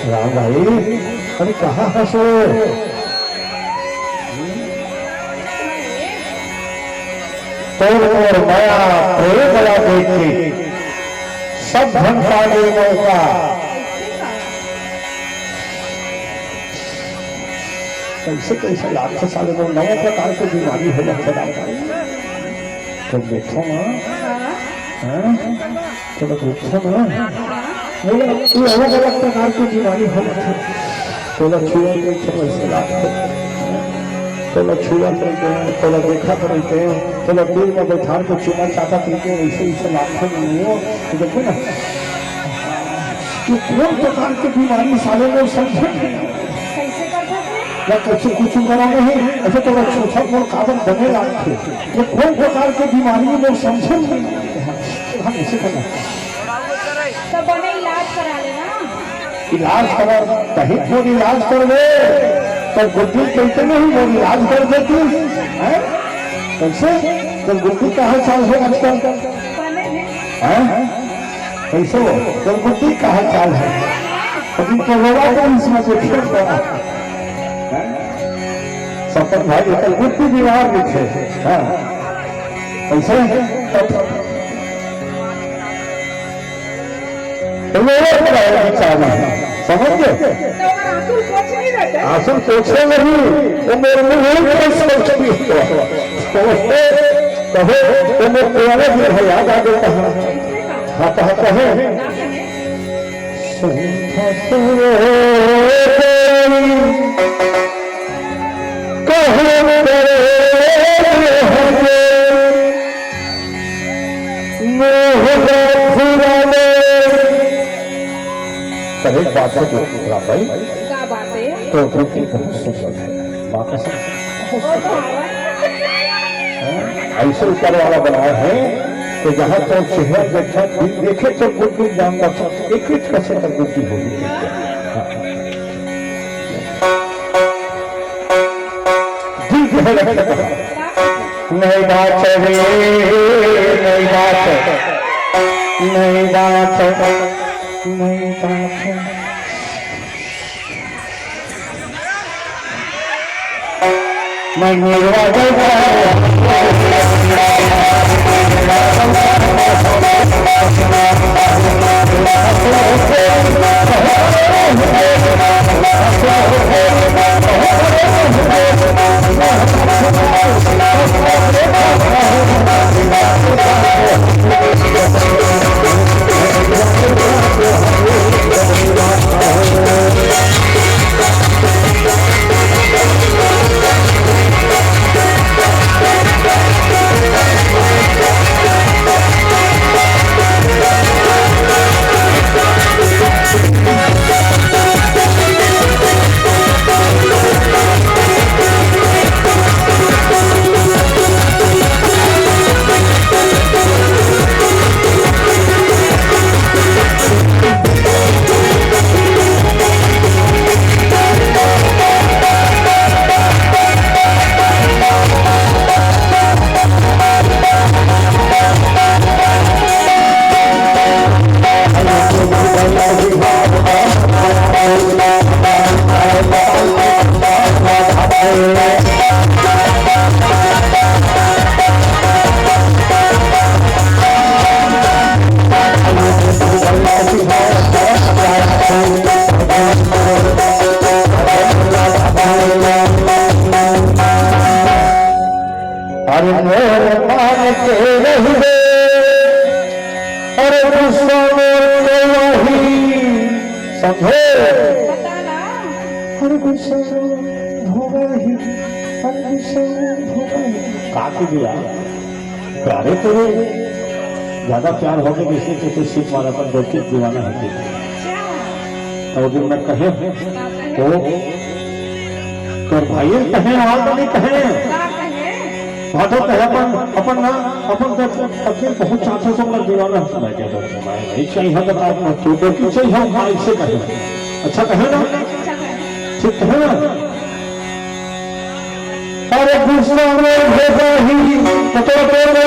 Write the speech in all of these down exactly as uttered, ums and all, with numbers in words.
राम भाई, अरे कहाँ हस वो? तोर मोर मया प्रेम ला देख के सब धन पा गे मौका। कैसे कैसे लागथे साले को नवा प्रकार के बीमारी हो जाथे राम भाई। तो देखो ना, हाँ? हाँ? चलो देखो ना, मोला ये अलग अलग प्रकार के बीमारी हो जाथे। तोला छुआ के इच्छा वैसे लागथे, तोला छुआ करके, तोला देखा करके, तोला दिल में बैठार के चुमा चाहता करके वैसे इसे लागथे नहीं हो। तो देखो ना, ये कौन प्रकार के बीमारी साले लोग समझे नहीं? कैसे कर सकते? या कैसे कुछ करा नहीं, ऐसे तो बस सोचा मोर काबर बने लागथे। ये कौन प्रकार के बीमारी लोग समझे नहीं? हम ऐसे करना। तो बने इलाज करा लेना। इलाज करा, कहीं को इलाज कर दे, तो गुड्डी कहते नहीं, वो इलाज कर देती, हैं? कैसे? तो गुड्डी कहाँ चाल है आजकल? बने में। हैं? कैसे हो? तो बुद्धि कहाँ चाल है? अभी तो रोवा तो इसमें देखिए तो। हैं? सपन भाई, ये तो बुद्धि विभाग में थे। हाँ। कैसे? तो रोवा तो है, विचार है। समझ गए? तो अगर आंसू पोछ नहीं रहता? आंसू पोछे नहीं, वो मेरे मुंह में कोई सोच नहीं हुआ। तो कहो, तो वो पुराना दिन है, याद आ गया। हाँ, कहा तो है। कहो करे हमें मोहब्बत फुराने। पर एक बात है राम भाई, क्या बात है? तो गुड्डी बहुत सुंदर है, माँ कसम। वो तो हवा। हाँ, ऐसे ऊपर वाला बनाया है कि जहाँ तो चेहरा देखा, दिल देखे तो गुड्डी जान का एक ही कसम गुड्डी होगी। हाँ। दिल जो है रखे तो। नई बात है रे, नई बात है, नई बात है, नई बात है। मैं निर्वाचन अरे मोर मान के रहिबे, अरे गुस्सा मोर के वही समझे। बता ना। अरे गुस्सा मोर हो गई, अरे गुस्सा मोर हो गई। का की दिया? प्यारे तेरे ज्यादा प्यार हो गए, इसलिए तुझे सीख मारा था, गलती दीवाना है तू। अच्छा। और दिन में कहे, ओ, तोर भाई कहे, और तो नहीं कहे। का कहे? भाटो कहे, अपन, अपन ना, अपन तो अपने बहुत चाचा से अपना दीवाना है। मैं क्या करूँ, मैं नहीं चाहिए, बता, मैं तो की चाहिए, भाई से कहे। अच्छा कहे ना? अच्छा कहे। ठीक कहे ना? अरे गुस्सा में हो गई, तो, तो, तो, तो, तो,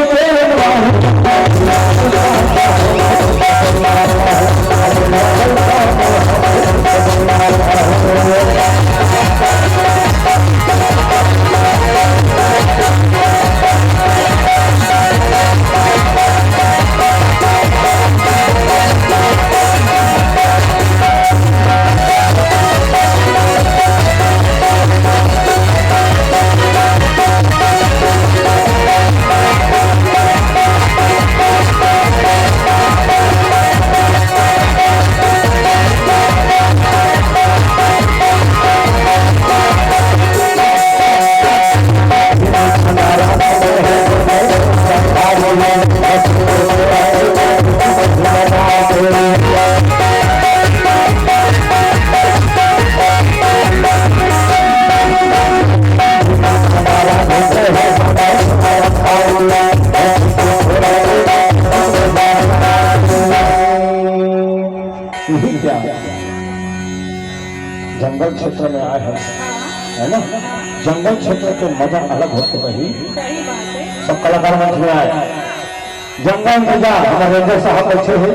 जंगल क्षेत्र में आए हैं, है ना? जंगल क्षेत्र के मजा अलग होथे बहिनी। सही बात है। सब कलाकार मंच में आए, जंगल में जा, हमारे रेंजर साहब बैठे हैं,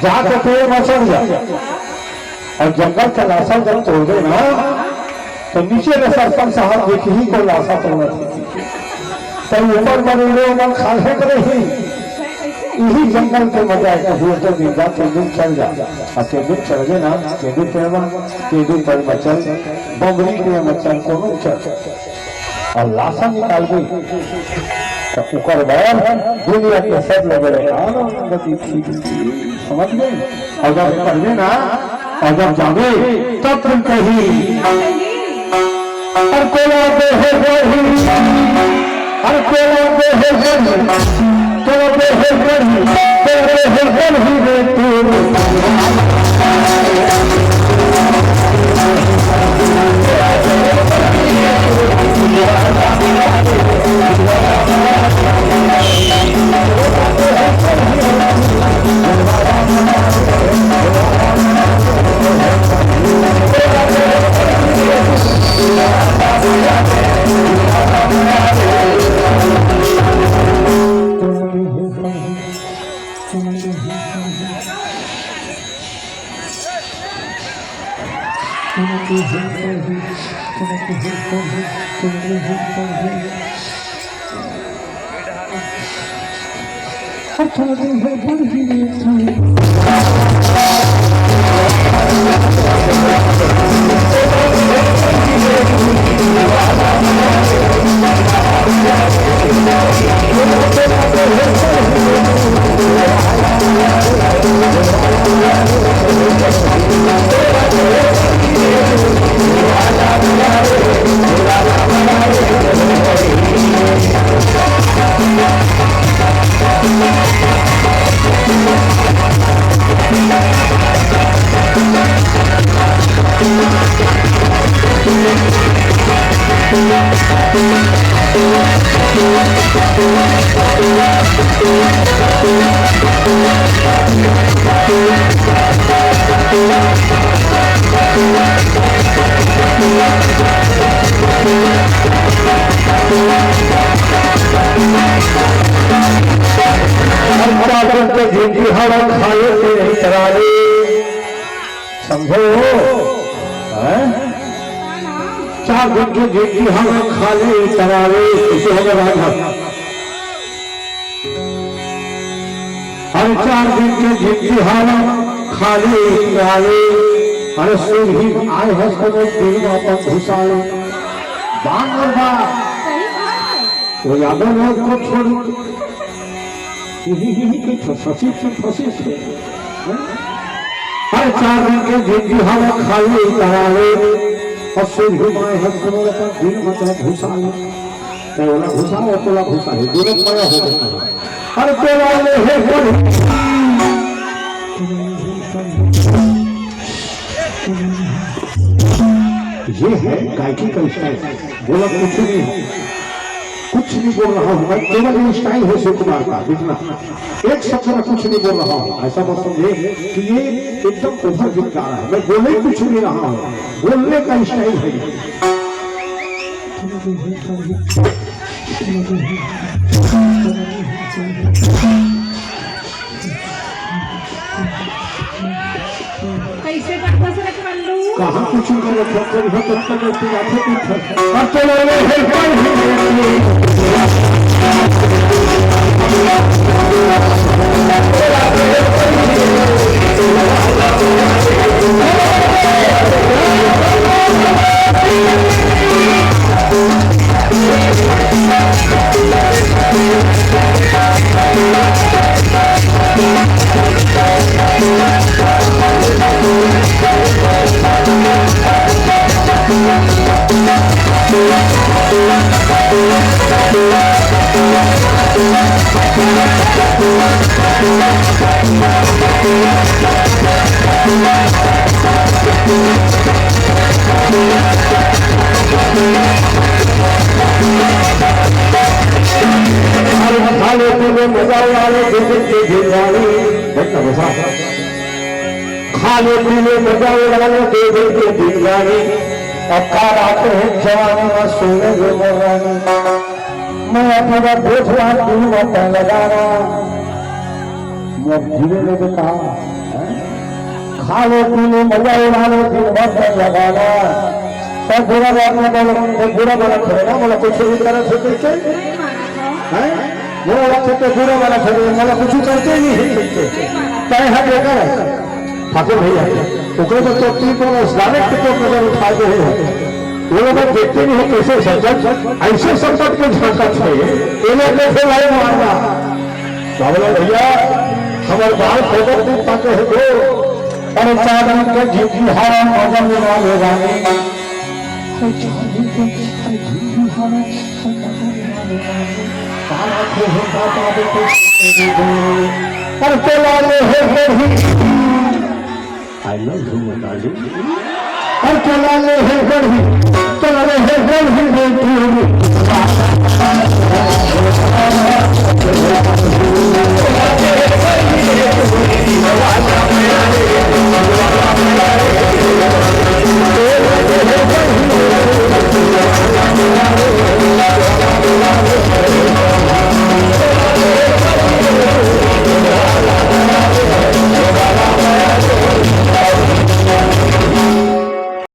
जाके पेड़ में चढ़ जा। अउ जंगल के लाशा जब तोड़बे ना, त नीचे ले सरपंच साहब देखही कोई लाशा तोड़त हे। त ऊपर बने ले ओमन खाल्हे के रही। इही जंगल के मजा हे, कभी एक दिन जा, तीन दिन चढ़ जा। अउ तीन दिन चढ़बे ना, तीन दिन पेड़ में, तीन दिन पेड़ में चढ़, बमरी पेड़ में चढ़, कोनो चढ़। अउ लाशा निकालबे, त ओकर बाद दुनिया के सब लोग आनंद दिखी। समझ गए? अउ जब करबे ना, अउ जब जाबे, तब तुम कही, "अरे कोला दे हे बढ़ी, अरे कोला दे हे बढ़ी, कोला दे हे बढ़ी, कोला दे हे बढ़ी रे तू।" चार दिन के झिंकी हवा खा ले तेरे तरारे। समझे हो? हैं? चार दिन के झिंकी हवा खा ले तरारे। इसे होगा राजभर। अरे चार दिन के झिंकी हवा खा ले तरारे। अरे सुरही आए हस को दिन में अपन घुसा ले। बांध और बांध। वो यादव लोग को छोड़। फंसी से, फंसी से। हर चार दिन के झिंकी हवा खा ले तरारे, अउ सुरही आए हस कोनो रकम दिन मतलब घुसा ले। ते ओला घुसा, वो तोला घुसा हे, दोनों पड़ा हो जाता है। अरे तोला ले हे कोई। ये है गायकी का स्टाइल। बोला कुछ नहीं है, कुछ नहीं बोल रहा हूँ मैं, केवल ये स्टाइल है शिव कुमार का। देखना, एक शब्द में कुछ नहीं बोल रहा हूँ, ऐसा मत समझे कि ये एकदम ओवर गीत गा रहा है। मैं बोले कुछ नहीं रहा हूँ, बोलने का स्टाइल है ये। कैसे करता से रख बंदू? कहाँ कुछ कर रखा, कर रखा, कर रखा, कर रखा, कर रखा। अब तो ले ले, हेल्पर ही। अरे खा ले पी ले मजा उड़ा ले, दो दिन के दिन वाली। बंद करो साहब। खा आले पीले बजाओ वाले दो दिन के दिन रानी, अब का बात है जवानी में सोने दे मोर रानी। मैं अपना बोझ ला तू मत लगाना, मैं धीरे में तो कहा, हैं? खा लो पी लो मजा उड़ा लो दिन भर मत लगाना। तब बुरा बात ना बोलो, तो बुरा बोला खड़े ना बोला, कुछ भी तरह से पीछे, हैं? वो वाला तो बुरा वाला खड़े, मतलब कुछ करते ही नहीं है पीछे। तय है बेकार है। ठाकुर भैया, ओकरे तो तीन पर डायरेक्ट तो नजर उठा दे हैं। वो लोग देखते नहीं है कैसे संकट, ऐसे संकट में झांकत है। ये लोग कैसे लाइन मारना। बाबला भैया, हमारे बाल फोटो खूब ताके है तो। अरे चांदनी के झिझिहार मजा में ना ले रानी। अरे चांदनी के झिझिहार मजा में ना ले रानी। काला को होता तो आगे तो अरे चला ले है गढ़ी। I love you, my darling। अरे चला ले है गढ़ी, चला ले है गढ़ी बेटी।